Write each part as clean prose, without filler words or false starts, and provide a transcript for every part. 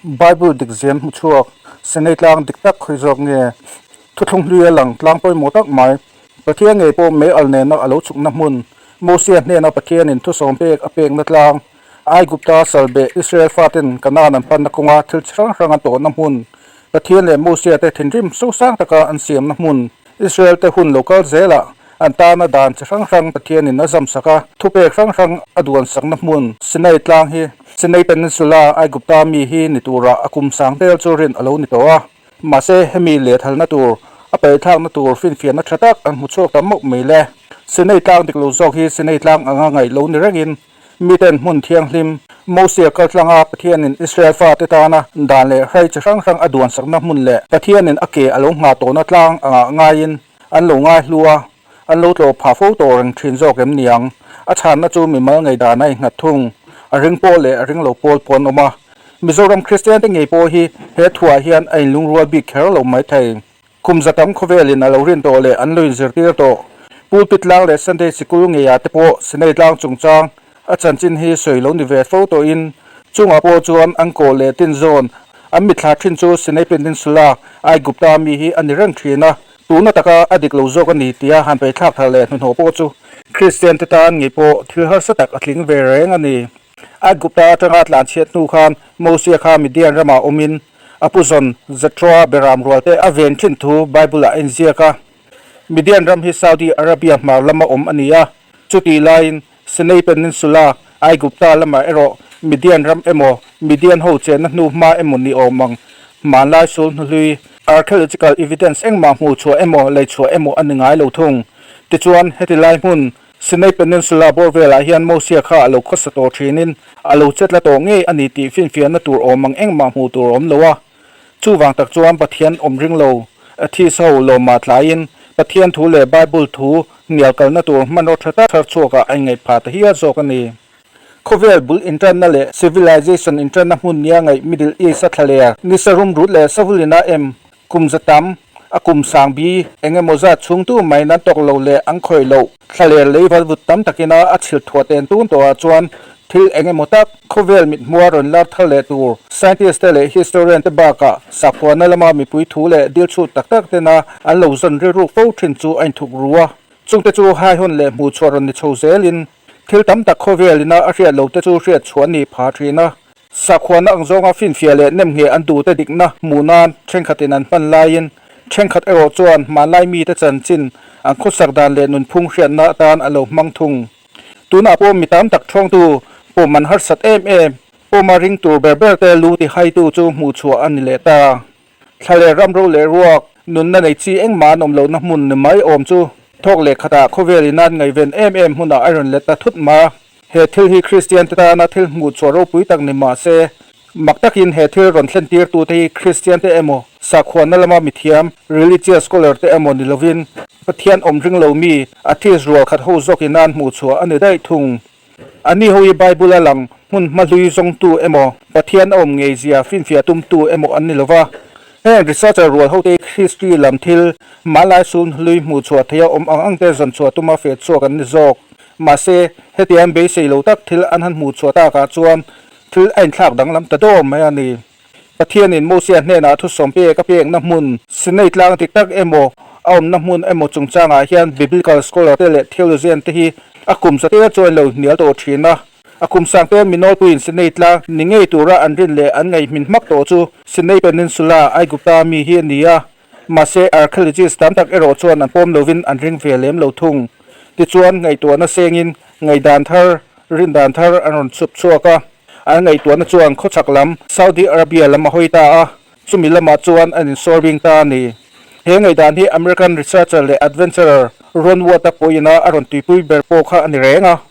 Bible dik zian hmu chhuak, Sinai tlang dik tak khawi zawk nge? Thuthlung hlui a lang tlang pawimawh tak mai. Pathian ngei pawh mei al nena a lo chhukna hmun, Mosia hnena Pathianin thusawm pek a pekna tlang, Aigupta salbeh Israel faten Kanaan an panna kawnga thil chi hrang hrang an tawhna hmun, Pathian leh Mosia te thinrim sosang taka an siamna hmun, Israel te hun lo kal zelah an tana dan chi hrang hrang Pathianin a zamsak a, thupek hrang hrang a duansakna hmun Sinai tlang hi Sinai Peninsula, Aigupta mi hi ni turah a kum sang tel chu rin a lo ni tawh a. Mahse, hemi lethalna tur, a paihthlakna tur finfiahna tha tak an hmu chhuak ta mawp mai le. Sinai tlang dik lo zawk hi Sinai tlang anga ngaih lo ni rengin miten hmun thianghlim, Mosia kaltlanga Pathianin Israel fate tana dan leh hrai chi hrang hrang a duansakna hmun leh Pathianin a ke a lo nghah tawhna tlang angah ngaiin an lo ngai hlu a, an lo tlawh phah fo tawh reng thin zawk em niang? A chhanna chu mimal ngeidan a innghat thung. A ring pawl leh a ring lo pawl pawh an awm a. Mizoram Kristiante ngei pawh hi he thuah hian a inlungrual bik kher lo mai thei. Kum za tam khawvelin a lo rin tawh leh an lo inzirtir tawh. Pulpit tlang leh Sunday sikul ngeiah te pawh Sinai tlang chungchang a chanchin hi sawi lo ni ve fo tawhin chungah pawh chuan an kawh leh tin zawn an mitthla thin chu Sinai Peninsula, Aigupta mi hi a ni reng thin a. Tuna taka a dik lo zawk a ni tia han peithlak thar leh hnuhnawh pawh chu Kristian te tan ngei pawh thil harsa tak a tling ve reng a ni. Aigupta atanga tlanchhiat hnu khan Mosia kha Midian ramah awmin a pu zawn Jethroa beram rual te a ven thin thu Bible-ah a inziak a. Midian ram hi Saudi Arabia hmar lama awm a ni a, chutih laiin Sinai Peninsula, Aigupta lamah erawh Midian ram emaw, Midian ho chenna hnu hma emaw ni awm ang hmanlai sul hnuhlui, archaeological evidence engmah hmuh chhuah emaw lei chhuah emaw a ni ngai lo thung. Tichuan, heti lai hmun, Sinai Peninsula bawr velah hian Mosia kha a lo khawsa tawh thinin a lo chetla tawh ngei a ni tih finfiahna tur awm ang engmah hmuh tur a awm lo a. Chuvang tak chuan Pathian awm ring lo, atheist ho lawmah tlaiin Pathian thu leh Bible thu hnial kalna tur hmanraw tha tak thar chhuakah a inngaih phah ta hial zawk a ni. Khawvel bul intanna leh civilization intanna hmun nia ngaih Middle East a thlaler nisa rumrut leh savulina em kum za tam a kum sang bi eng emaw zat chhung tu maiin an tawk lo leh an khawih loh thlaler lei valvut tam takin a a chhilh thuah ten tun tawhah chuan thil eng emaw tak khawvel mithmua rawn lar thar leh tur scientist te leh historian te bakah sakhuana lama mipui thu leh dil chhut tak tak tena an lo zawn rilruk fo thin chu a inthup ru a. Chungte chu haihawn leh hmuhchhuah rawn ni chho zelin thil tam tak khawvel ina a hriat lo te chu hriat chhuah a ni pha thin a. Sakhuana ang zawnga finfiah leh nemngheh an duhte dikna hmuh nan thenkhatin an hman laiin thenkhat erawh chuan hmanlai mite chanchin an khawsak dan leh nunphung hriatna atan a lo hmang thung. Tunah pawh mi tam tak thawngtu pawm an harsat em em, pawma ring tur ber berte lu tihaitu chu hmuhchhuah a ni leh ta. Thla leh ramro leh ruak, nunna nei chi engmah an awm lohna hmun ni mai awm chu thawk leh khatah khawvel in an ngaihven em em hmunah a rawn let ta thut mai a. He thil hi Kristian te tana thil hmuh chhuah ropui tak ni mah se, mak takin he thil rawn thlen tirtute hi Kristian te emaw, sakhuana lama mithiam, religious scholar, te emaw ni lovin, Pathian awm ring lo mi, atheist rual khat ho zawkin an hmuh chhuah a ni daih thung. A ni ho hi Bible a lang hmun hma hlui zawngtu emaw, Pathian a awm ngei zia finfiah tumtu emaw an ni lo va. Heng researcher rual hote hi history lam thil, hmanlai sul hlui hmuh chhuah theia awm ang ang te zawn chhuah tuma feh chhuak an ni zawk. Mahse, hetiang beisei lo tak thil an han hmuh chhuah takah chuan thil a inthlak danglam ta dawr mai a ni. Pathianin Mosia hnenah thusawm pek a pekna hmun, Sinai tlang dik tak emaw, a awmna hmun emaw chungchangah hian Biblical scholar te leh theologian te hi a kum zatel chuan lo hnial tawh thin a. A kum sang te mi nawlpuiin Sinai tlang ni ngei tura an rin leh an ngaihmin hmak tawh chu Sinai Peninsula, Aigupta mi hi a ni a. Mahse, archaeologist tam tak erawh chuan an pawm lovin an ring ve lem lo thung. Tichuan, ngaihtuahna sengin ngaihdan thar, rindan thar an rawn chhup chhuak a. An ngaihtuahna chuan khawchhak lam Saudi Arabia lam a hawi ta a, chumi lamah chuan an insawr bing ta a ni. He ngaihdan hi American researcher leh adventurer Ron Watt-a pawhin a rawn tuipui ber pawh kha a ni reng a.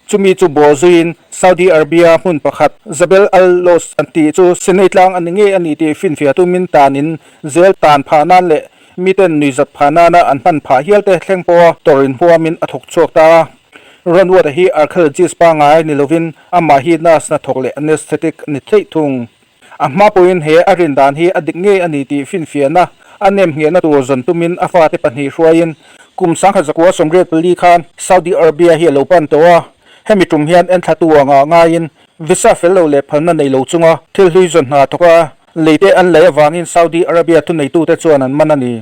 Chumi chu bawh zuiin Saudi Arabia hmun pakhat Jabal al-Lawz an tih chu Sinai tlang a ni ngei a ni tih finfiah tumin tanin zel tan phah nan leh miten nuihzat phah nana an hman phah hial te thleng pawha tawrh inhuamin a thawk chhuak ta a. Ron Watt-a hi archaeologist pangngai ni lovin amah hi nurse hnathawk leh anesthetic a ni theih thung. A hma pawhin he a rin dan hi a dik ngei a ni tih finfiahna a nem nghehna tur zawn tumin a fate pahnih hruaiin kum 1984 khan Saudi Arabia hi a lo pan tawh a. Hemi tum hian enthlatu anga ngaiin visa fel lo leh phalna nei lo chunga thil hlui zawn hna thawk a, leite an lei avangin Saudi Arabia thuneitute chuan an man a ni.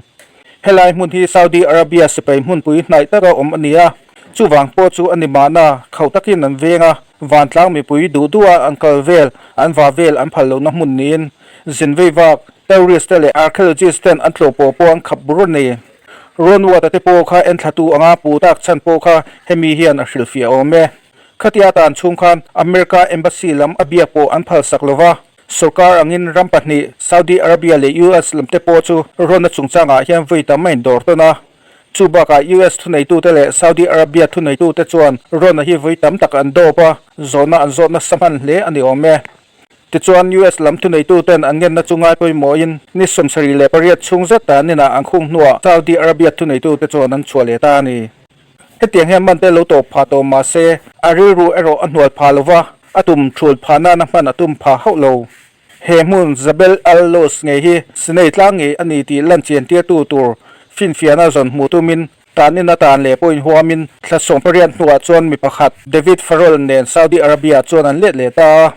Helai hmun hi Saudi Arabia sipai hmunpui hnaih taka awm a ni a, chuvang pawh chu a ni mahna khauh takin an veng a, vantlang mipui duh duha an kal vel, an va vel an phal lohna hmun niin zin vei vak tourist te leh archaeologist ten an tlawh pawh pawh an khap bur a ni. Ron Watt-a te pawh kha enthlatu anga pu tak chhan pawh kha hemi hian a hrilhfiah awm e. Khatia tan chhung khan America Embassy lam a biak pawh an phalsak lo va, sorkar angin ram pahnih Saudi Arabia leh US lam te pawh chu Ron-a chungchangah hian vawi tam a indawr tawn a. Chu bakah US thuneitute leh Saudi Arabia thuneitute chuan Ron-a hi vawi tam tak an dawp a, zawhna an zawh nasa hman hle a ni awm e. Tichuan, US lam thuneituten an ngenna chu ngai pawimawhin ni 78 chhung zet tan inah an khung hnuah Saudi Arabia thuneitute chuan an chhuah leh ta a ni. Hetiang hian man te lo tawp phah tawh mah se, a rilru erawh a hnual phah lo va, a tum thul phah nana hman a tum phah hauh lo. He hmun Jabal al-Lawz ngei hi Sinai tlang ngei a ni tih lan chian tirtu tur finfiahna zawn hmuh tumin Tanin a tan leh pawhin huamin thla 18 hnuah chuan mi pakhat David Farrell nen Saudi Arabia chuan an let leh ta a.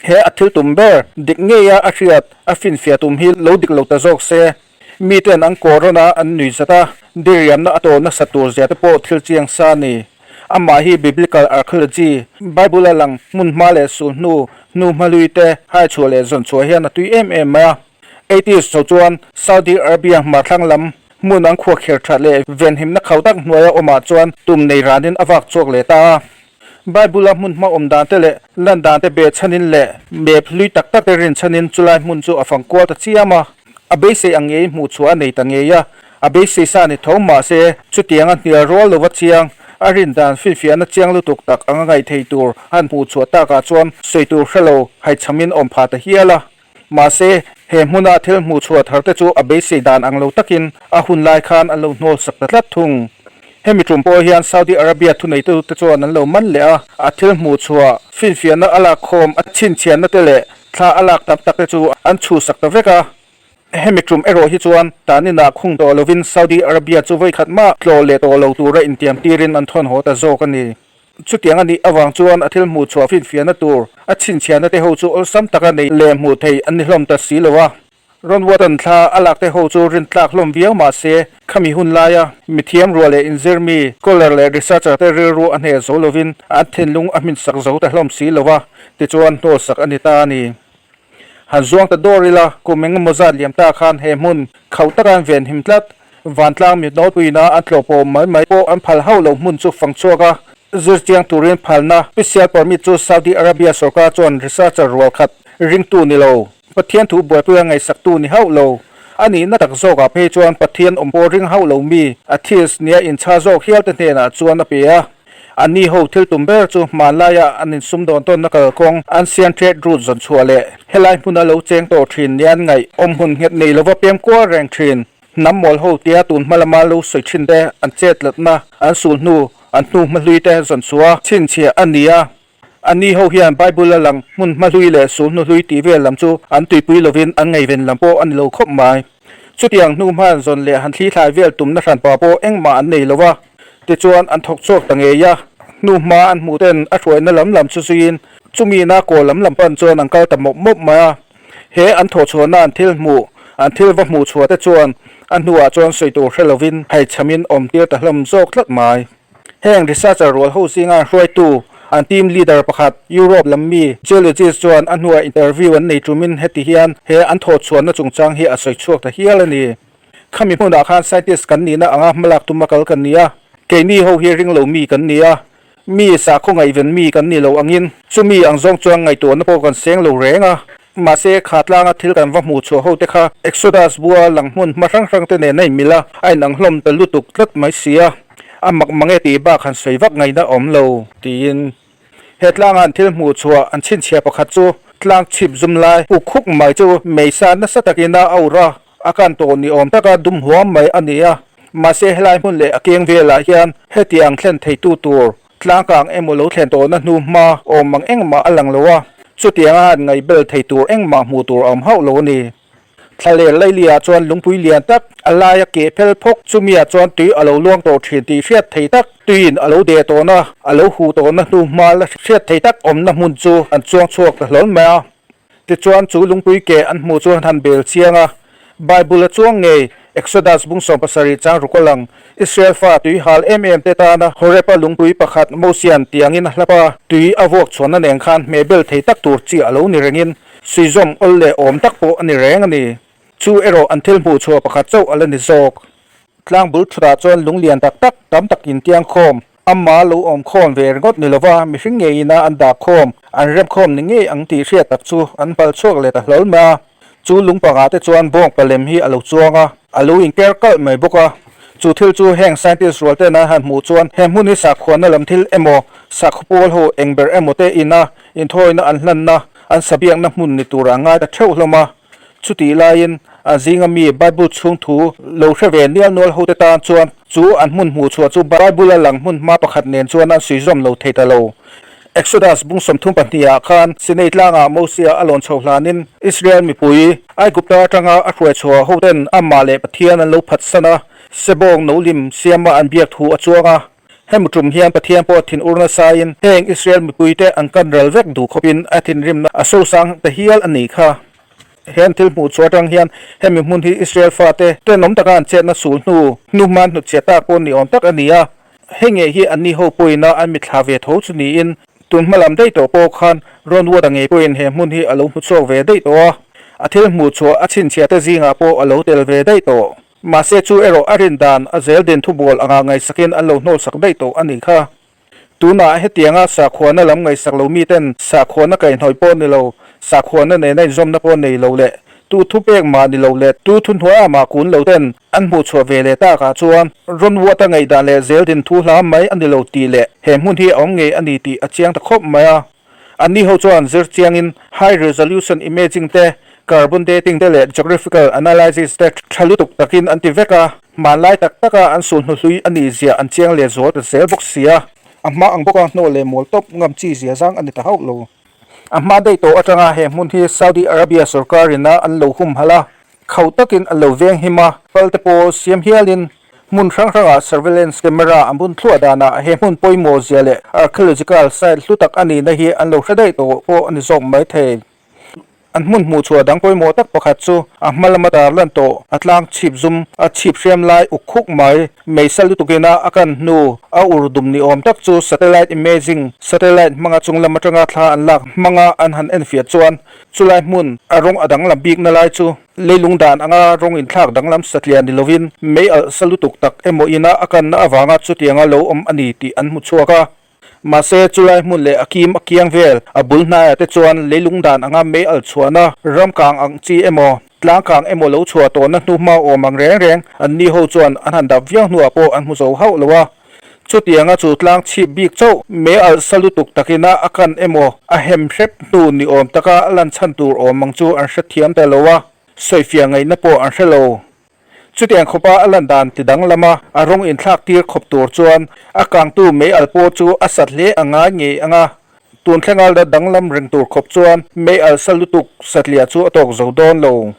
He a thil tum ber dik ngeia a hriat a finfiah tum hi lo dik lo ta zawk se. Miten an kawr rawn a, an nui zat a, diriamna a tawn nasa tur zia te pawh thil chiang sa a ni. Amah hi Biblical Archaeology, Bible a lang hmun hma leh sul hnu, hnu hmahlui te hai chhuah leh zawn chhuah hian a tui em em mai a. Eighties chho chuan Saudi Arabia hmarthlang lam hmun an khuahkher that leh venhimna khau tak hnuaia awmah chuan tum nei ranin a vak chhuak leh ta a. Bible-a hmun hma awm dan te leh lan dan te beh chhanin leh map hlui tak tak te rin chhanin chulai hmun chu a fang kual ta chiam a. A beisei ang ngei hmuh chhuah a nei ta ngei a, a beisei sa ni tho mahse chutiang a hnial rual lova chiang, a rin dan finfiahna chiang lutuk tak anga ngaih thei tur han hmuh chhuah takah chuan sawi tur hre lo haichhamin awm phah ta hial a. Mahse, he hmuna thil hmuh chhuah thar te chu a beisei dan ang lo takin a hun lai khan an lo hnawl sak ta tlat thung. Hemi tum pawh hian Saudi Arabia thuneitute te chuan an lo man leh a, a thil hmuh chhuah finfiahna a lak khawm a chhinchhiahna te leh thla a lak tam tak te chu an chhuhsak ta vek a. Hemi tum erawh hi chuan tanin ah khung tawh lovin Saudi Arabia chu vawikhat mah tlawh leh tawh lo tura intiam tirin an thawn haw ta zawk a ni. Chutiang a nih avang chuan a thil hmuh chhuah finfiahna tur a chhinchhiahna te ho chu awlsam taka nei leh hmuh theih an ni hlawm ta si lo a. Ron Wharton thla a lak te ho chu rintlak hlawm viau mah se, khami hun laia mithiam ruah leh inzir mi, scholar leh researcher te rilru a hneh zo lovin an thinlung a hminsak zo ta hlawm si lo a, tichuan hnawlsak a ni ta a ni. Han zuang ta dawr ila, kum engemaw zat liam ta khan he hmun khauh taka an venhim tlat. Vantlang mi nawlpuina an tlawh pawh mai mai pawh an phal hauh loh hmun chu fang chhuak a, zir chiang turin phalna special permit chu Saudi Arabia sorkar chuan researcher rual khat ringtu ni lo, Pathian thu buaipuia ngaihsaktu ni hauh lo a nihna tak zawkah phei chuan Pathian awm pawh ring hauh lo mi atheist nia inchha zawk hial te hnenah chuan a pe a. Anni ho thil tum ber chu hmanlaia an insumdawn tawnna kalkawng ancient trade route zawn chhuah leh helai hmuna lo cheng tawh thin nia an ngaih awm hun nghet nei lova pem kual reng thin. Hnam mawl ho tia tun hma lama lo sawi thin te an chet latna an sul hnu an hnu hmahlui te zawn chhuah chhinchhiah a ni a. Anni ho hian Bible a lang hmun hmahlui leh sul hnuhlui tih vel lam chu an tuipui lovin an ngaihven lam pawh a ni lo khawp mai. Chutiang hnu hman zawn leh han thlithlai vel tumna hranpa pawh engmah an nei lo va, tichuan an thawk chhuak ta ngei a. Hnu hma an hmuh ten a hruaina lam lam chu zuiin chumi na kaw lam lam pan chuan an kal ta mawp mawp mai a. He an thawh chhuahna an thil hmuh, an thil va hmuh chhuah te chuan a hnuah chuan sawi tur hre lovin haichhamin awm tir ta hlawm zawk tlat mai. Heng researcher rual ho zinga hruaitu, an team leader pakhat, Europe lam mi, geologist chuan a hnuah interview an nei tumin heti hian he an thawh chhuahna chungchang hi a sawi chhuak ta hial a ni. Khami hmunah khan scientist kan nihna anga hmalak tuma kal kan ni a, keini ho hi ringlo mi kan ni a, Mi sakhaw ngaihven mi kan ni lo angin chumi ang zawng chuan ngaihtuahna pawh kan seng lo reng a. Mahse, kha tlanga thil kan va hmuh chhuah ho te kha Exodus bua lang hmun hma hrang hrang te nen a inmil a, a inang hlawm ta lutuk tlat mai si a. A mak mang e tih bak han sawi vak ngaihna awm lo, tiin. He tlanga an thil hmuh chhuah an chhinchhiah pakhat chu tlang chhip zum lai uk khuk mai chu meisa nasa takin a aur a. A kan tawh ni awm taka dum huam mai a ni a, mahse helai hmun leh a keng velah hian hetiang thlen theitu tur tlangkang emaw lo thlen tawhna hnu hma awm ang engmah a lang lo a, chutianga han ngaihbel thei tur engmah hmuh tur a awm hauh lo a ni. Thlaler lailiah chuan lungpui lian tak, a laia keh phel phawk chumiah chuan tui a lo luang tawh thin tih hriat thei tak, tuiin a lo deh tawhna, a lo huh tawhna hnu hma la hriat thei tak awmna hmun chu an chuang chhuak ta hlawl mai a. Tichuan chu lungpui keh an hmuh chu an han bel chiang a, Bible a chuang ngei, Exodus bung 70 chang ruk a lang, Israel fa tui hal em em te tana Horeb-a lungpui pakhat Mosian tiangin a hlap a, tui a vuak chhuanna nen khan hmehbel thei tak tur chi a lo ni rengin suizawm awl leh awm tak pawh a ni reng a ni. Chu erawh an thil hmuh chhuah pakhat chauh a la ni zawk. Tlang bul thutah chuan lung lian tak tak tam tak intiang khawm, ama lo awm khawm ve ringawt ni lova mihring ngeiin a an dah khawm, an rem khawm ni ngei ang tih hriat tak chu an pal chhuak leh ta hlawl mai a. Chu lung pangah te chuan bawng palem hi a lo chuang a, a lo inker kalh mai bawk a. Chu thil chu heng scientist rual ten an han hmuh chuan he hmun hi sakhuanna lam thil emaw, sakhaw pawl ho eng ber emaw te ina inthawina an hlanna, an sabiakna hmun ni turah an ngai ta theuh hlawm a. Chutih laiin an zinga mi Bible chhung thu lo hre ve nial nual hote tan chuan chu an hmun hmuh chhuah chu Bible-a lang hmun hma pakhat nen chuan an suizawm lo thei ta lo. Exodus bung 32 ah khan Sinai tlangah Mosia a lawn chho hlanin Israel mipui Aigupta atanga a hruai chhuah hoten amah leh Pathian an lo phatsan a, sebawng no lim siama an biak thu a chuang a. Hemi tum hian Pathian pawh thinur nasain heng Israel mipuite an kan ral vek duh khawpin a thinrimna a sosang ta hial a nih kha. He thil hmuh chhuah atang hian hemi hmun hi Israel fate tenawm taka an chetna sul hnu hnuhma hnutchhiah tak pawh ni awm tak a ni a. Hei ngei hi anni ho pawhin an mitthla ve tho chu niin tun hma lam daih tawh pawh khan Ron Wood-a ngei pawhin he hmun hi a lo hmu chhuak ve daih tawh a. A thil hmuh chhuah a chhinchhiah te zingah pawh a lo tel ve daih tawh. Mahse chu erawh a rin dan a zel din thubual anga ngaihsakin an lo hnawlsak daih tawh a nih kha. Tunah hetianga sakhuana lam ngaihsak lo miten sakhuana kaihhnawih pawh ni lo, sakhuana nena inzawmna pawh nei lo leh tu thupek mah ni lo leh tu thuhnuaiah mah kun lo ten an hmuhchhuah ve leh takah chuan rawn vuata ngaihdan leh zel din thu hla mai a ni lo tih leh he hmun hi a awm ngei a ni tih a chiang ta khawp mai a. Anni ho chuan zir chiangin high resolution imaging te, carbon dating te leh geographical analysis te tha lutuk takin an ti vek a, hmanlai tak taka an sulhnu hlui a nih zia an chiang leh zual ta zel bawk si a. A hma ang bawka hnawh leh mawl tawp ngam chi zia zang a ni ta hauh lo. A hma daih tawh atanga he hmun hi Saudi Arabia sorkar ina an lo humhalh a, Khauh takin a lo veng him a, pal te pawh siam hialin hmun hrang hrangah surveillance camera an bun thluah danah he hmun pawimawh zia leh archaeological site hlu tak a nihna hi an lo hre daih tawh pawh a ni zawk mai thei. An hmun hmuh chhuah dang pawimawh tak pakhat chu a hma lama tar lan tawh a tlang chhip zum a chhip hriam lai uk khuk mai meisa lutukin a a kan hnu a ur dum ni awm tak chu satellite imaging satellite hmanga chung lam atanga thla an lak hmanga an han enfiah chuan Chulai hmun a rawng a danglam bikna lai chu leilung dan anga rawng inthlak danglam satliah ni lovin mei alh sa lutuk tak emaw ina a kanna avanga chutianga lo awm a ni tih an hmu chhuak a. Mahse, chulai hmun leh a kim a kiang vel a bul hnaiah te chuan leilung dan anga mei alh chhuahna ram kang ang chi emaw, tlang kang emaw lo chhuah tawhna hnuhma awm ang reng reng anni ho chuan an han dap viau hnuah pawh an hmu zo hauh lo a. Chutianga chu tlang chhip bik chauh mei alh sa lutuk takina a kan emaw a hem hrep hnu ni awm taka a lan chhan tur awm ang chu an hrethiam ta lo a, sawifiah ngaihna pawh an hre lo. Chutiang khawpa a lan dan ti danglam a, a rawng inthlak tir khawp tur chuan a kangtu mei alh pawh chu a sat hle a ngai ngei ang a, tun thlenga la danglam reng tur khawp chuan mei alh sa lutuk satliah chu a tawk zo dawn lo.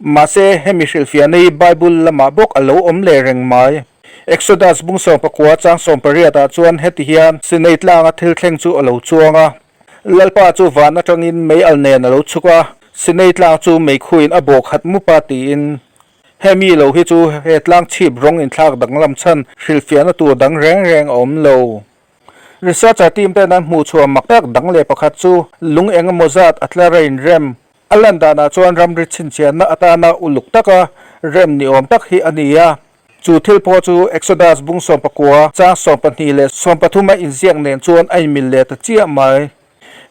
Mahse, hemi hrilhfiahna hi Bible lamah bawk a lo awm leh reng mai. Exodus bung 19 chang 18 ah chuan heti hian Sinai tlanga thil thleng chu a lo chuang a. Lalpa chu van atangin mei al nen a lo chhuk a, Sinai tlang chu meikhuin a bawh khat mup a tiin. Hemi lo hi chu he tlang chhip rawng inthlak danglam chhan hrilhfiahna tur dang reng reng a awm lo. Researcher team ten an hmuhchhuah mak tak dang leh pakhat chu lung eng emaw zat a tlar a inrem. A lan danah chuan ramri chhinchhiahna atana uluk taka rem ni awm tak hi a ni a. Chu thil pawh chu Exodus bung 19 chang 12 leh 13 a inziak nen chuan a inmil leh ta chiah mai.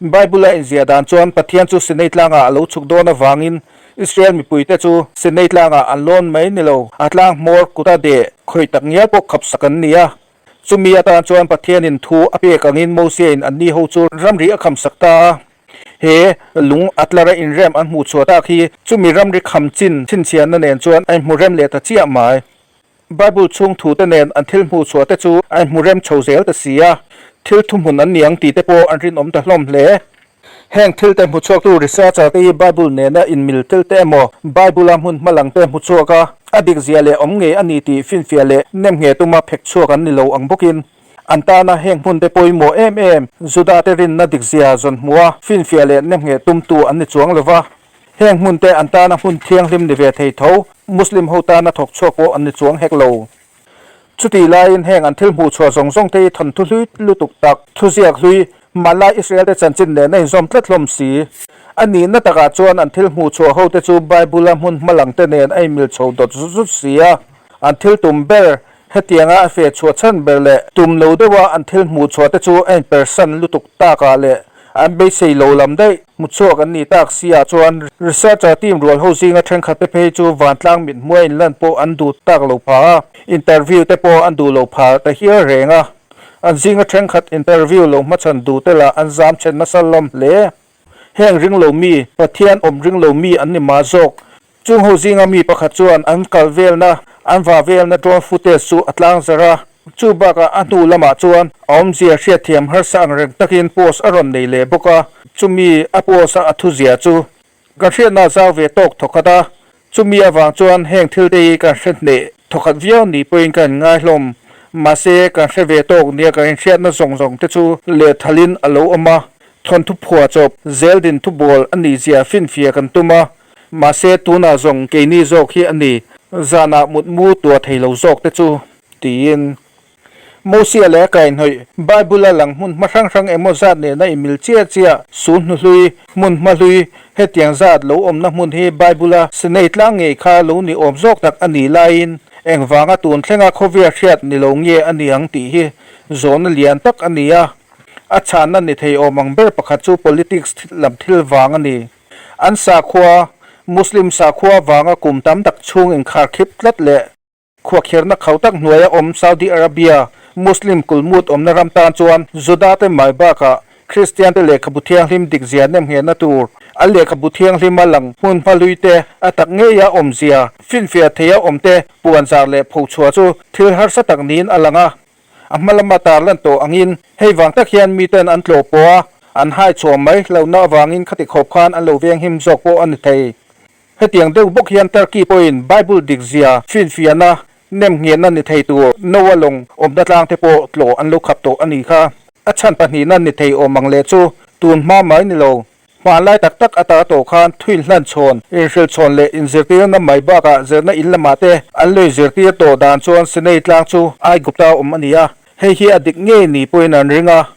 Bible a inziah dan chuan Pathian chu Sinai tlangah a lo chhuk dawn avangin Israel mipuite chu Sinai tlangah an lawn mai ni lo, a tlang hmawr kuta deh khawih tak ngial pawh khapsak an ni a. Chumi atan chuan Pathianin thu a pek angin Mosiain anni ho chu ramri a khamsak ta a. He lung a tlara inrem an hmuh chhuah tak hi chumi ramri kham chin chhinchhiahna nen chuan a inhmu rem leh ta chiah mai. Bible chhung thute nen an thil hmuh chhuah te chu a inhmu rem chho zel ta si a, thil thuhmun an ni ang tih te pawh an rinawm ta hlawm hle. Heng thilte hmuchhuaktu researcher te hi Bible nena inmil thilte emaw Bible-a hmun hmalangte hmuchhuak a, a dikzia leh awm ngei a ni tih finfiah leh nemngheh tuma phek chhuak an ni lo ang bawkin an tana heng hmunte pawimawh em em Juda-te rinna dikzia zawn hmuha finfiah leh nemngheh tumtu an ni chuang lo va. Heng hmunte an tana hmun thianghlim ni ve thei tho Muslim ho tana thawk chhuak pawh an ni chuang hek lo. Chutih laiin heng an thil hmuh chhuah zawng zawng te hi thawnthu hlui lutuk tak, thuziak hlui, hmanlai Israel te chanchin nen a inzawm tlat hlawm si. A nihna takah chuan an thil hmuh chhuah ho te chu Bible-a hmun hmalang te nen a inmil chho dawt zut zut si a. An thil tum ber, hetianga a feh chhuah chhan ber leh tum lo deuha an thil hmuh chhuah te chu a inpersan lutuk takah leh An beisei lo lam daih. Hmuchhuak an nih tak si ah chuan researcher team rual ho zinga thenkhat te phei chu vantlang mit hmuai in lan pawh an duh tak lo pha a, interview te pawh an duh lo pha ta hial reng a. An zinga thenkhat interview lo hmachhan duh te lah an zam chhe nasa hlawm hle. Heng ring lo mi, Pathian awm ring lo mi an ni mah zawk. Chung ho zinga mi pakhat chuan an kal velna, an va velna drone footage chu a tlang zarh a. Chu bakah a hnu lamah chuan a awmzia hriatthiam harsa ang reng takin post a rawn nei leh bawk a, chumi a post a a thuzia chu kan hriatna zau ve tawk thawkhat a, chumi avang chuan heng thil te hi kan hre hneh thawkhat viau ni pawhin ka inngai hlawm. Mahse, kan hre ve tawk nia kan inhriatna zawng zawng te chu lehthalin a lo awm a, thawnthu phuahchawp zeldin thubawl a nihzia finfia kan tum a. Mahse, tunah zawng keini zawk hi a ni, zanah mutmu tuah thei lo zawk te chu, tiin. Mosia leh a kaihhnawih Bible-a lang hmun hma hrang hrang emaw zat nena inmil chiah chiah sul hnuhlui, hmun hma hlui, hetiang zat lo awmna hmun hi Bible-a Sinai tlang ngei kha lo ni awm zawk tak a nih laiin engvanga tun thlenga khawvel hriat ni lo nge a ni ang tih hi zawhna lian tak a ni a. A chhanna ni thei awm ang ber pakhat chu politics lam thil vang a ni. An sakhua, Muslim sakhua vanga kum tam tak chhung inkharkhip tlat leh khuahkhirna khau tak hnuaia awm Saudi Arabia, Muslim kulmut awmna ram tan chuan Juda te mai bakah Kristian te lehkhabu thianghlim dikzia nemnghehna tur, an lehkhabu thianghlima lang hmun hmahlui te a tak ngeia awmzia finfiah theia awm te puanzar leh phochhuah chu thil harsa tak niin a lang a. A hma lama tar lan tawh angin hei vang tak hian miten an tlawh pawh a, an hai chhuah mai hlauhna avangin khati khawp khan an lo venghim zawk pawh a ni thei. Hetiang deuh bawk hian Turkey pawhin Bible dikzia finfiahna nemnghenna ni thei tur Noah lawng awmna tlang te pawh tlawh an lo khap tawh a ni kha. A chhan pahnihna ni thei awm ang leh chu tun hma mai ni lo. Hmanlai tak tak ata tawh khan thuin hlan chhawn, inhrilh chhawn leh inzirtirna mai bakah zirna in lamah te an lei zirtir tawh dan chuan Sinai tlang chu Aigupta awm a ni a, hei hi a dik ngei ni pawhin an ring a.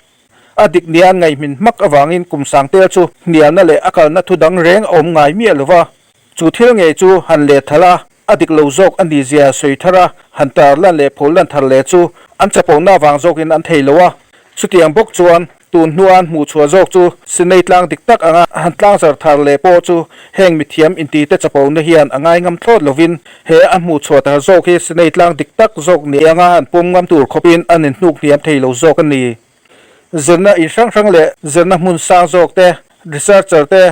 A dik nia an ngaihmin hmak avangin kum sangtel chu hnialna leh a kalna thu dang reng a awm ngai miah lo va, chu thil ngei chu han lehthal a, A dik lo zawk a ni zia sawi thar a, han tar lan leh phul lan thar leh chu an chapona avang zawkin an thei lo a. Chutiang bawk chuan tun hnua an hmuh chhuah zawk chu Sinai tlang dik tak anga han tlangzar thar leh pawh chu heng mithiam intite chapona hian a ngai ngam thlawt lovin he a hmuh chhuah thar zawk hi Sinai tlang dik tak zawk ni anga han pawm ngam tur khawpin an inhnuk hniam thei lo zawk a ni. Zirna in hrang hrang leh zirna hmun sang zawk te, researcher te,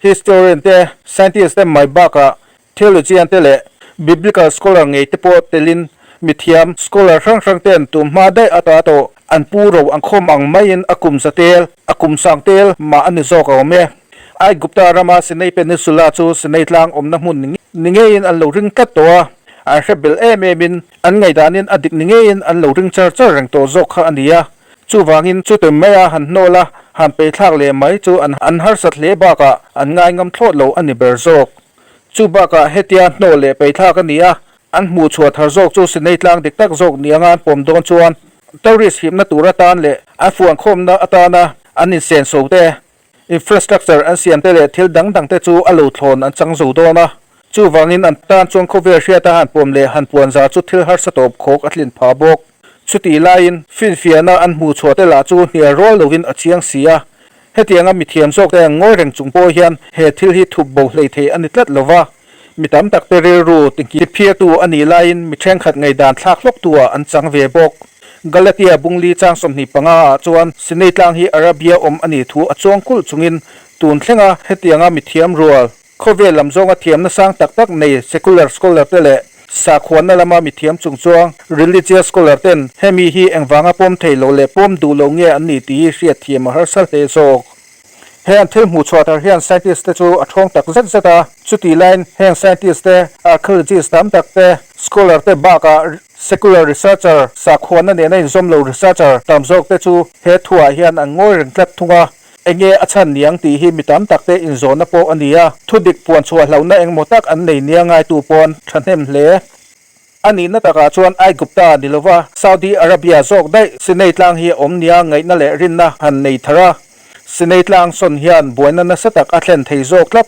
historian te, scientist te mai bakah Theologian te leh Biblical scholar ngei te pawh telin mithiam scholar hrang hrang ten tum hma daih ata tawh an pu ro an khawm ang maiin a kum za tel, a kum sang tel mah a ni zawk a awm e. Aigupta rama Sinai Peninsula chu Sinai tlang awmna hmun ni ngeiin an lo ring tlat tawh a, an hre bel em emin an ngaihdanin a dik ni ngeiin an lo ring char char reng tawh zawk kha a ni a. Chuvangin chute maia han hnawl a, han peithlak leh mai chu an harsat hle bakah an ngai ngam thlawt lo a ni ber zawk. Chu bakah hetia hnawh leh peithlak a ni a, an hmuh chhuah thar zawk chu Sinai tlang dik tak zawk ni anga an pawm dawn chuan tourist hipna tur atan leh an fuankhawmna atana an insenso te, infrastructure an siam te leh thil dang dang te chu a lo thlawn an chang zo dawn a. Chuvangin an tan chuan khawvel hriata han pawm leh han puanzar chu thil harsa tawp khawk a tlin phah bawk. Chutih laiin finfiahna an hmuh chhuah te lah chu hnial rual lovin a chiang si a. Hetianga mithiam zawk te ngawi reng chung pawh hian he thil hi thup bo hlei thei a ni tlat lo va. Mi tam tak te rilru tiphirtu a nih laiin mi thenkhat ngaihdan thlak hlawktu ah an chang ve bawk. Galatia Bungli chang 25 ah chuan Sinai tlang hi Arabia awm a nih thu a chuang kulh chungin tun thlenga hetianga mithiam rual Khawvel lam zawnga thiamna sang tak tak nei secular scholar te leh sakhuanna lama mithiam chungchuang religious scholar ten hemi hi engvanga pawm thei lo leh pawm duh lo nge an ni tih hi hriatthiam a harsa hle zawk. He an thil hmuh chhuah thar hian scientist te chu a ṭhawng tak zet zet a, chutih laiin heng scientist te, archaeologist tam tak te, scholar te bakah secular researcher, sakhuana nena inzawm lo researcher tam zawk te chu he thuah hian an ngawi reng tlat thung a. Enge a chhan niang tih hi mi tam tak te inzawhna pawh a ni a, thudik puan chhuah hlauhna engmaw tak an nei nia ngaitu pawn thahnem hle. A nihna takah chuan Aigupta ni lova Saudi Arabia zawk daih Sinai tlang hi a awm nia ngaihna leh rinna han nei thar a. Sinai tlang sawn hian buaina nasa tak a thlen thei zawk tlat.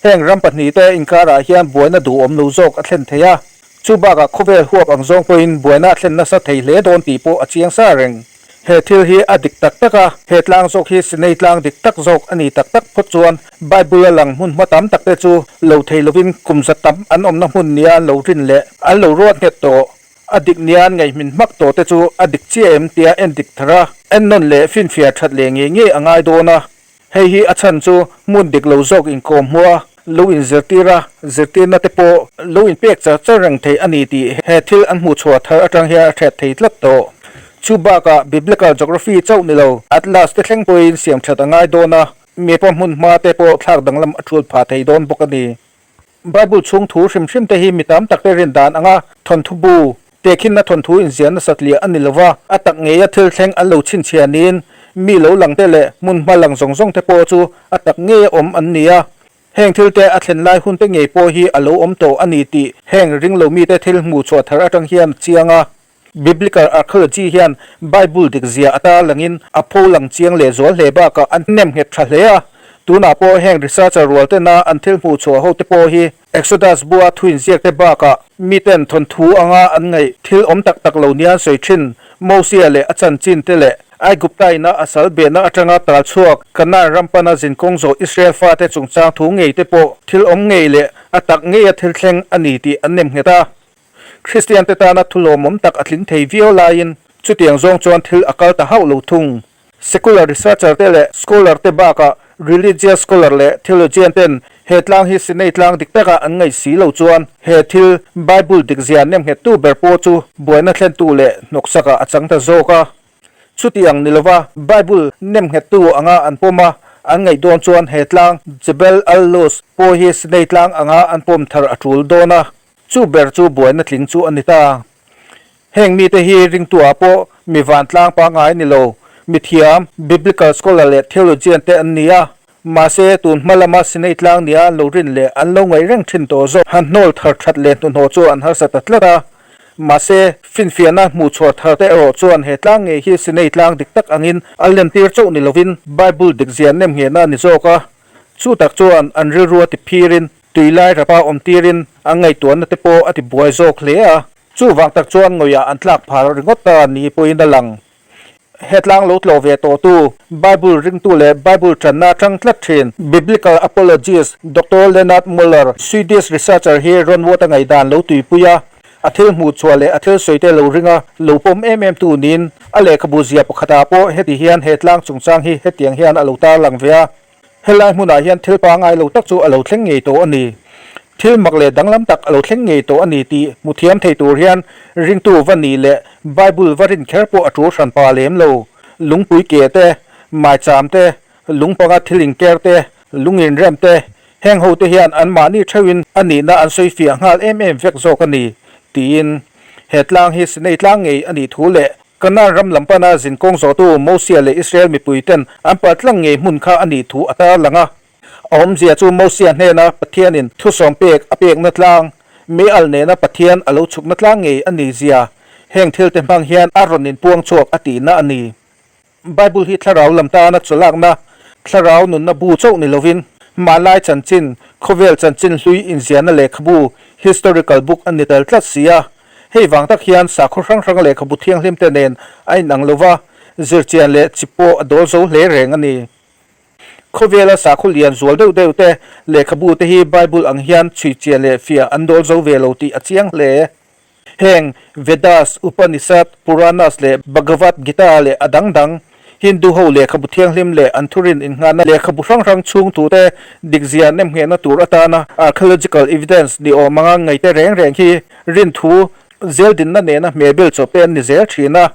Heng ram pahnihte inkarah hian buaina duhawm lo zawk a thlen thei a. Chu bakah khawvel huap ang zawng pawhin buaina a thlen nasa thei hle dawn tih pawh a chiang sa reng. He thil hi a dik tak tak a, he tlang zawk hi Sinai tlang dik tak zawk a ni tak tak phawt chuan Bible-a lang hmun hma tam tak te chu lo thei lovin kum za tam an awmna hmun nia an lo rin leh an lo ruat nghet tawh. A dik nia an ngaihmin hmak tawh te chu a dik chiah em tia en dik thar a, ennawn leh finfiah that leh ngei ngei a ngai dawn a. Hei hi a chhan chu hmun dik lo zawk inkawm hmua lo inzirtir a, zirtirna te pawh lo inpek char char reng thei a ni tih he thil an hmuh chhuah thar atang hian a hriat thei tlat tawh. Chu bakah Biblical Geography chauh ni lo, Atlas te thleng pawhin siam that a ngai dawn a, mipa hmun hma te pawh thlak danglam a tul phah thei dawn bawk a ni. Bible chhung thu hrim hrim te hi mi tam tak te rin dan anga thawnthu bu, tehkhinna thawnthu inziahna satliah a ni lo va, a tak ngeia thil thleng an lo chhinchhiah niin mi lo lang te leh hmun hma lang zawng zawng te pawh chu a tak ngeia awm an ni a. Heng thil te a thlen lai hun te ngei pawh hi a lo awm tawh a ni tih heng ringlo mite thil hmuh chhuah thar atang hian chiang a. Biblical archaeology hian Bible dik zia a tarlangin a pho lang chiang leh zual hle bakah an nem nghet tha hle a. Tunah pawh heng researcher rual tena an thil hmuh chhuah ho te pawh hi Exodus bua thuin ziak te bakah miten thawnthu anga an ngaih thil awm tak tak lo nia an sawi thin Mosia leh a chanchin te leh Aigupta ina a sal behna atanga tal chhuak Kanaan ram pana zinkawng zawh Israel fate chungchang thu ngei te pawh thil awm ngei leh a tak ngeia thil thleng a ni tih an nem nghet a. Kristiante tana thu lawmawm tak a tling thei viau laiin chutiang zawng chuan thil a kal ta hauh lo thung. Secular researcher te leh scholar te bakah religious scholar leh theologian ten he tlang hi Sinai tlang dik taka an ngaih si lo chuan he thil Bible dikzia nemnghettu ber pawh chu buaina thlentu leh hnawksakah a chang ta zawk a. Chuti ang ni lova Bible nemnghettu anga an pawm a, an ngaih dawn chuan he tlang Jebel al-Luz pawh hi Sinai tlang anga an pawm thar a tul dawn a. Chu ber chu buaina tling chu a ni ta. Heng mite hi ringtuah pawh mi vantlang pangngai ni lo, mi thiam, biblical scholar leh theologian te an ni a. Mahse, tun hma lama Sinai tlang nia an lo rin leh an lo ngaih reng thin tawh zawk han hnawl thar that leh hnuhnawh chu an harsa ta tlat a. Mahse, finfiahna hmuh chhuah thar te erawh chuan he tlang ngei hi Sinai tlang dik tak angin a lentir chauh ni lovin Bible dikzia nemnghehna a ni zawk a. Chu tak chuan an rilru a ti phirin Tui lai rapa awm tirin an ngaihtuahna te pawh a ti buai zawk hle a. Chuvang tak chuan ngawiah an tlak phar ringawt ta ni pawhin a lang. Hetlang lo tlawh ve tawhtu, Bible ringtu leh Bible tanna atang tlat thin, Biblical apologist Doctor Lennart Muller, Swedish researcher hi Ron Watt-a ngaihdan lo tuipui a, a thil hmuh chhuah leh a thil sawi te lo ring a, lo pawm em em tu niin a lehkhabu zia pakhatah pawh heti hian he tlang chungchang hi hetiang hian a lo tarlang ve a. Helai hmunah hian thil pangngai lo tak chu a lo thleng ngei tawh a ni. Thil mak leh danglam tak a lo thleng ngei tawh a ni tih hmu thiam thei tur hian ringtu va nih leh Bible va rin kher pawh a tul hran pa lem lo. Lungpui ke te, maicham te, lungpanga thil inker te, lung inrem te, heng ho te hian anmahni theuhin a nihna an sawi fiah nghal em em vek zawk a ni, tiin he tlang hi Sinai tlang ngei a nih thu leh Kanaan ram lam pana zinkawng zawhtu Mosia leh Israel mipuiten an paltlang ngei hmun kha a nih thu a tarlang a. A awmzia chu Mosia hnena Pathianin thusawm pek a pekna tlang, meial nena Pathian a lo chhukna tlang ngei a ni zia, heng thilte hmang hian a rawn inpuang chhuak a tihna a ni. Bible hi thlarau lam tana chawlakna, thlarau nunna bu chauh ni lovin, hmanlai chanchin, khawvel chanchin hlui inziahna lehkhabu, historical book, a ni tel tlat si a. Hei vang tak hian sakhaw hrang hrang lehkhabu thianghlim te nen a inang lo va, zirchian leh chi pawh a dawl zo hle reng a ni. Khawvela sakhaw lian zual deuh deuh te lehkhabu te hi Bible ang hian chhuichian leh fiah an dawl zo ve lo tih a chiang hle. Heng Vedas, Upanishad, Puranas leh Bhagavad Gita leh a dang dang Hindu ho lehkhabu thianghlim leh an thurin innghahna lehkhabu hrang hrang chhung thute dikzia nemnghehna tur atana archaeological evidence ni awm anga ngaite reng reng hi rinthu zeldinna nena hmehbel chawp te an ni zel thin a.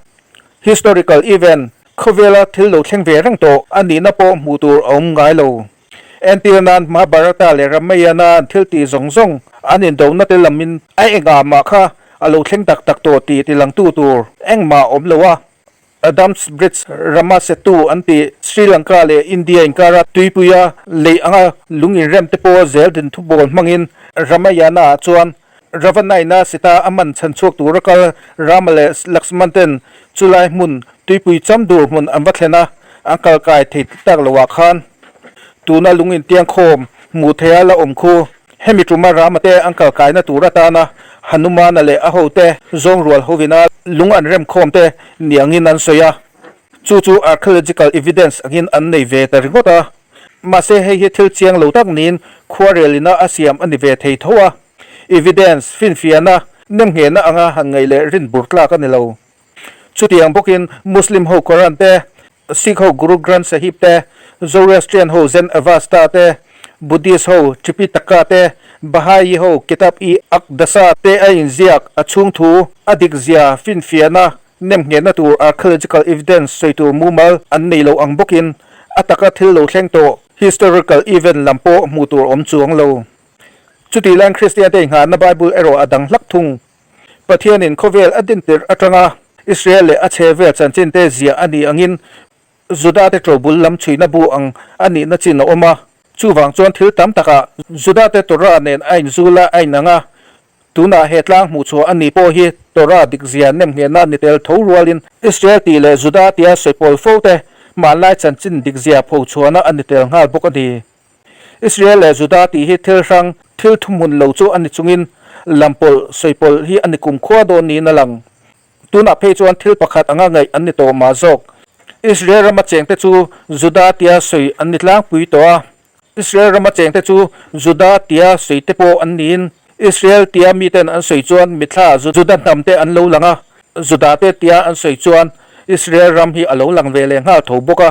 Historical event. Khawvela thil lo thleng ve reng tawh a nihna pawh hmuh tur a awm ngai lo. Entir nan Mahabharata leh Ramayana an thil tih zawng zawng an indona te lamin a engah mah kha a lo thleng tak tak tawh tih tilangtu tur engmah a awm lo a. Adams Bridge rama setu an tih Sri Lanka leh India inkara tuipuia lei anga lung inrem te pawh zel din thubawl hmangin Ramayana ah chuan Ravanaina Sita a man chhan chhuak tura kal Rama leh Lakshman ten chulai hmun tuipui cham dur hmun an va thlen a, an kal kai thei tak lo ah khan tuna lung intiang khawm hmuh theia la awm khu. Hemi tuma Rama te an kal kaina tur atana Hanumana leh a hote zawng rual hovina lung an rem khawm te ni angin an sawi a, chu chu archaeological evidence angin an nei ve ta ringawt a. Mahse hei hi thil chiang lo tak niin khuarelina a siam a ni ve thei tho a, evidence finfiahna nemnghehna anga han ngaih leh rin bur tlak a ni lo. Chutiang bawkin Muslim ho Quran te, Sikh ho Guru Granth Sahib te, Zoroastrian ho Zend Avasta te, Buddhist ho Tripitaka te, Baha'i ho Kitab-i-Aqdasa te a inziak a chhung thu a dik zia finfiahna nemnghehna tur archaeological evidence sawi tur mumal an nei lo ang bawkin a taka thil lo thleng tawh historical event lam pawh hmuh tur awm chuang lo. Chutih laiin Kristiante inghahna Bible erawh a dang hlak thung. Pathianin khawvel a dintir atanga Israel leh a chhe vel chanchinte ziah a nih angin Judate ṭobul lam chhuihna bu ang a nihna chin a awm a. Chuvang chuan thil tam takah Judate Torah nen a inzul a, a inang a. Tunah he tlang hmuhchhuah a nih pawh hi Torah dikzia nemnghehna ni tel tho rualin Israel tih leh Juda tia sawipawl fo te hmanlai chanchin dikzia phochhuahna a ni tel nghal bawk a ni. Israel leh Juda tih hi thil hrang, thil thuhmun lo chu a ni chungin lampawlh, sawipawlh hi a ni kumkhua dawn niin a lang. Tunah phei chuan thil pakhat anga ngaih an ni tawh mah zawk. Israel rama chengte chu Juda tia sawi an ni tlangpui tawh a. Israel rama chengte chu Juda tia sawi te pawh an niin Israel tia miten an sawi chuan mithla Juda hnam te an lo lang a, Juda te tia an sawi chuan Israel ram hi a lo lang ve leh nghal tho bawk a.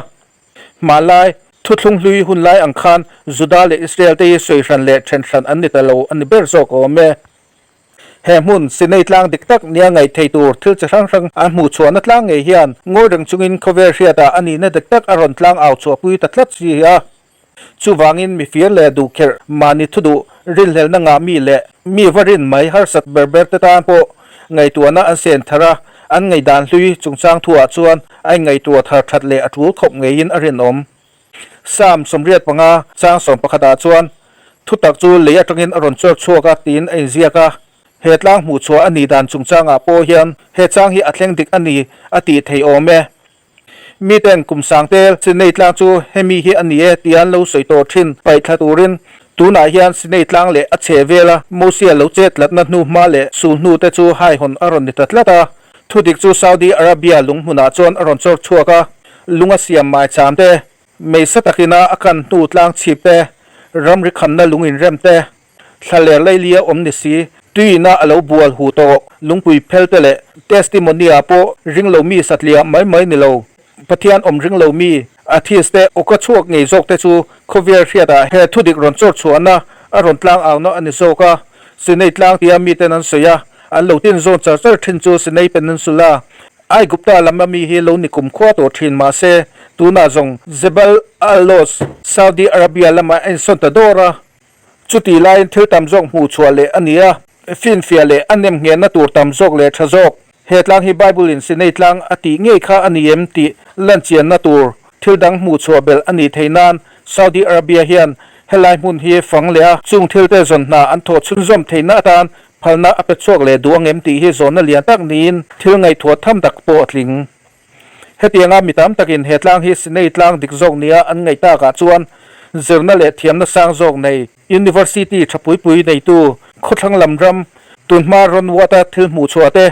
Hmanlai, thuthlung hlui hun lai ang khan Juda leh Israel te hi sawi hran leh then hran an ni ta lo a ni ber zawk awm e. He hmun, Sinai tlang dik tak nia ngaih thei tur thil chi hrang hrang an hmuh chhuahna tlang ngei hian ngawi reng chungin khawvel hriatah a nihna dik tak a rawn tlang au chhuahpui ta tlat si a. Chuvangin mi fir leh duh kherh mahni thu duh rinhlelna ngah mi leh mi va rin mai harsat ber ber te tan pawh ngaihtuahna an sen thar a, an ngaihdan hlui chungchang thuah chuan a inngaihtuah thar that leh a tul khawp ngeiin a rinawm. Psalm 85 chang 11 ah chuan, Thutak chu lei atangin a rawn chawr chhuak a tiin a inziak a. He tlang hmuhchhuah a nih dan chungchangah pawh hian he chang hi a thleng dik a ni a tih theih awm e. Miten kum sang tel Sinai tlang chu hemi hi a ni e tia an lo sawi tawh thin paih thla turin tunah hian Sinai tlang leh a chheh vela Mosia lo chet tlatna hnu hma leh sul hnu te chu haihawn a rawn ni ta tlat a. Thudik chu Saudi Arabia lung hmunah chuan a rawn chawr chhuak a, lung a siam maicham te, meisa takina a kan hnu tlang chhip te, ramri khamna lung inrem te, Thlaler leilia awm ni si, tuiina a lo bual hu tawh, lungpui phel te leh testimony-ah pawh ring lo mi satliah mai mai ni lo. Pathian awm ring lo mi, atheist te awka chhuak ngei zawk te chu khawvel hriatah he thudik rawn chawr chhuahna a rawn tlang auhna a ni zawk a. Sinai tlang tia miten an sawi a, an lo tin zawn char char thin chu Sinai Peninsula, Aigupta lam a mi hi lo ni kumkhua tawh thin mahse tunah zawng Jebel al-Lawz, Saudi Arabia lamah a insawn ta dawr a. Chutih laiin thil tam zawk hmuh chhuah leh a ni a, finfiah leh a nem nghehna tur tam zawk leh tha zawk. He tlang hi Bible-in Sinai tlang a tih ngei kha a ni em tih lanchianna tur thil dang hmuh chhuah belh a nih theih nan Saudi Arabia hian helai hmun hi fang leh a, chung thilte zawn hna an thawh chhunzawm theihna atan phalna a pe chhuak leh duh ang em tih hi zawnna lian tak niin thil ngaihtuah tham tak pawh a tling. Hetianga mi tam takin he tlang hi Sinai tlang dik zawk nia an ngaih takah chuan zirna leh thiamna sang zawk nei University tha pui pui neitu khawthlang lam ram tunhma rawn uata thil hmuh chhuah te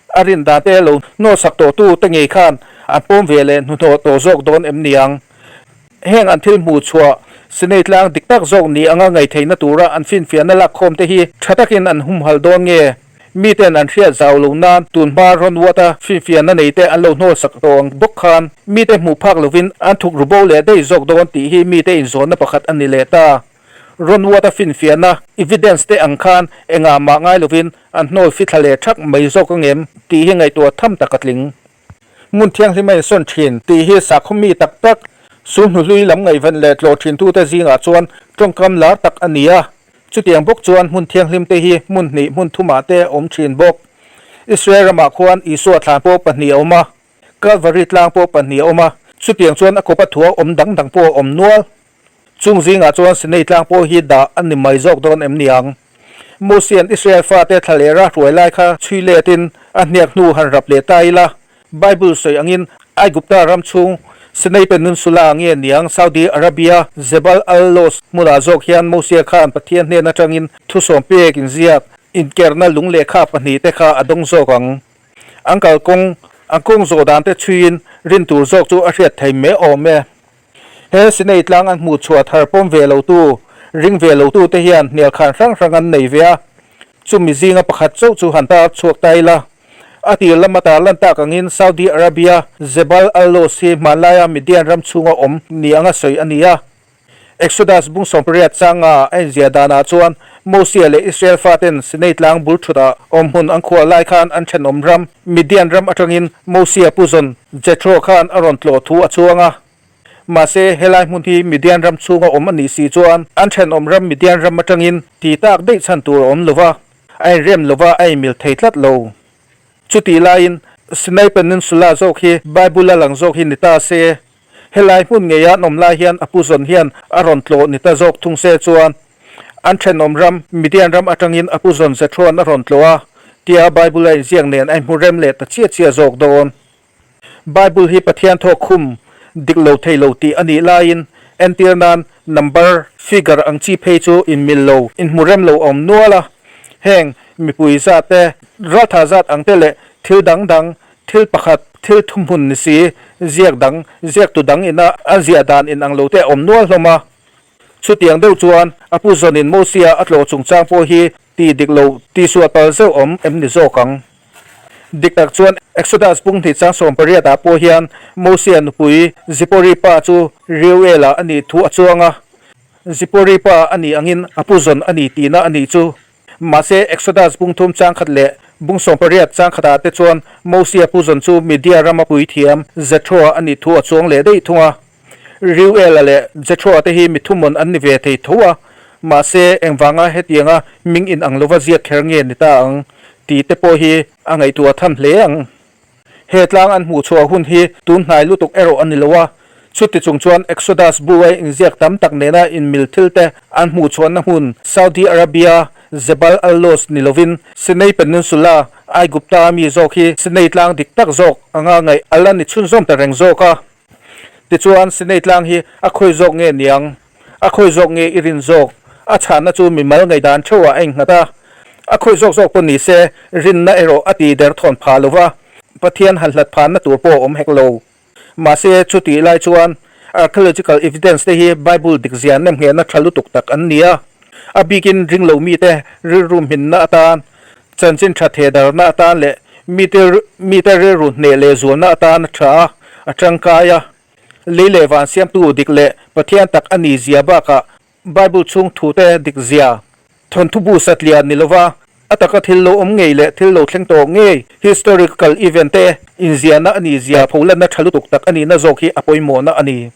a rin dan te lo hnawhsak tawhtu te ngei khan an pawm ve leh hnuhnawh tawh zawk dawn em niang. Heng an thil hmuh chhuah Sinai tlang dik tak zawk ni anga ngaihtheihna tura an finfiahna lakkhawm te hi tha takin an humhalh dawn nge? Miten an hriat zau lo nan tun hma rawn uata finfiahna nei te an lo hnawlsak tawh ang bawk khan mite hmuh phak lovin an thuk ru bo leh daih zawk dawn tih hi mite inzawnna pakhat a ni leh ta. Rawn uata finfiahna, evidence, te ang khan engah mah ngai lovin an hnawl fithla leh thak mai zawk angem tih hi ngaihtuah tham tak a tling. Hmun thianghlim a insawn thin tih hi sakhaw mi tak tak, sulhnu hlui lam ngaihven leh tlawh thintute zingah chuan tawngkam lar tak a ni a. Chutiang bawk chuan hmun thianghlim te hi hmun hnih hmun thumah te a awm thin bawk. Israel ramah khuan Isua thlan pawh pahnih a awm a, Kalvari tlang pawh pahnih a awm a, chutiang chuan a kawpa thua awm dang dang pawh a awm nual. Chung zingah chuan Sinai tlang pawh hi dah a ni mai zawk dawn em ni ang? Mosian Israel fate thla leh rah hruai lai kha chhui letin a hniak hnu han rap leh ta ila, Bible sawi angin Aigupta ram chhung Sinai Peninsula nge niang Saudi Arabia Jebal al-Lawz hmunah zawk hian Mosia khan Pathian hnen atangin thusawm pek inziak inkerna lung lehkha pahnihte kha a dawng zawk ang. An kalkawng an kawng zawh dante chhuiin rin tur zawk chu a hriat thei mai awm e. He Sinai tlang an hmuh chhuah thar pawm ve lotu, ring ve lotute hian hnial khan hrang hrang an nei ve a, chumi zinga pakhat chauh chu han tar chhuak ta ila. A tir lama tar lan tak angin Saudi Arabia Jebal al-Lawz hi hmanlaia Midian ram chhunga awm ni anga sawi a ni a. Exodus bung 80 changa a inziah danah chuan Mosia leh Israel faten Sinai tlang bul thutah awm hmun an khuah lai khan an thenawm ram Midian ram atangin Mosia puzawn Jethro khan a rawn tlawh thu a chuang a. Mahse, helai hmun hi Midian ram chhunga awm a nih si chuan an thenawm ram Midian ram atangin ti tak daih chhan tur a awm lo va, a inrem lo va, a inmil thei tlat lo. Chutih laiin Sinai Peninsula zawk hi Bible-a lang zawk hi ni ta se, Helai hmun ngeia an awm lai hian a pu zawn hian a rawn tlawh ni ta zawk thung se chuan an thenawm ram Midian ram atangin a pu zawn Zethroan a rawn tlawh a tia Bible a inziak nen a inhmu rem leh ta chiah chiah zawk dawn. Bible hi Pathian thawk khum dik lo thei lo tih a nih laiin entir nan number, figure ang chi phei chu inmil lo, inhmu rem lo a awm nual a. Heng mipui zat te, raltha zat ang te leh thil dang dang Thil pakhat, thil thuhmun ni si, ziak dang, ziaktu dang ina a ziah dan inang lo te a awm nual hlawm a. Chutiang deuh chuan a pu zawnin Mosia a tlawh chungchang pawh hi ti dik lo tihsual pal zeuh awm em ni zawk ang. Dik tak chuan Exodus bung hnih chang 18 ah pawh hian Mosia nupui Zipori pa chu Reuela a nih thu a chuang a. Zipori pa a nih angin a pu zawn a ni tihna a nih chu. Mahse, Exodus bung thum chang khat leh bung 80 chang khatah te chuan Mosia pu zawn chu Midia rama puithiam Jethro-a a nih thu a chuang leh daih thung a. Reuel-a leh Jethro-a te hi mi thumawn an ni ve thei tho a, mahse, engvanga hetianga ming inang lova ziak kher nge ni ta ang tih te pawh hi a ngaihtuah tham hle ang. He tlang an hmuh chhuah hun hi tun hnai lutuk erawh a ni lo a, chuti chung chuan Exodus bu-a inziak tam tak nena inmil thil te an hmuh chhuahna hmun Saudi Arabia, Jebal al-Lawz ni lovin Sinai Peninsula, Aigupta mi zawk hi Sinai tlang dik tak zawk anga ngaih a la ni chhunzawm ta reng zawk a. Tichuan Sinai tlang hi a khawi zawk nge niang? A khawi zawk nge i rin zawk? A chhanna chu mimal ngaihdan theuhah a innghat a. A khawi zawk zawk pawh ni se, rinna erawh a ti derthawn phah lo va, Pathian han hlat phanna tur pawh a awm hek lo. Mahse, chutih lai chuan archaeological evidence te hi Bible dikzia nemnghehna tha lutuk tak an ni a. A bikin ring lo mite rilru hminna atan, chanchin tha thehdarna atan leh mite mite rilru hneh leh zualna atan a tha a, a tangkai a. Lei leh van siamtu dik leh Pathian tak a ni zia bakah Bible chhung thute dik zia, thawnthu bu satliah ni lova a taka thil lo awm ngei leh thil lo thleng tawh ngei, historical event te inziahna a ni zia pholanna tha lutuk tak a nihna zawk hi a pawimawhna a ni.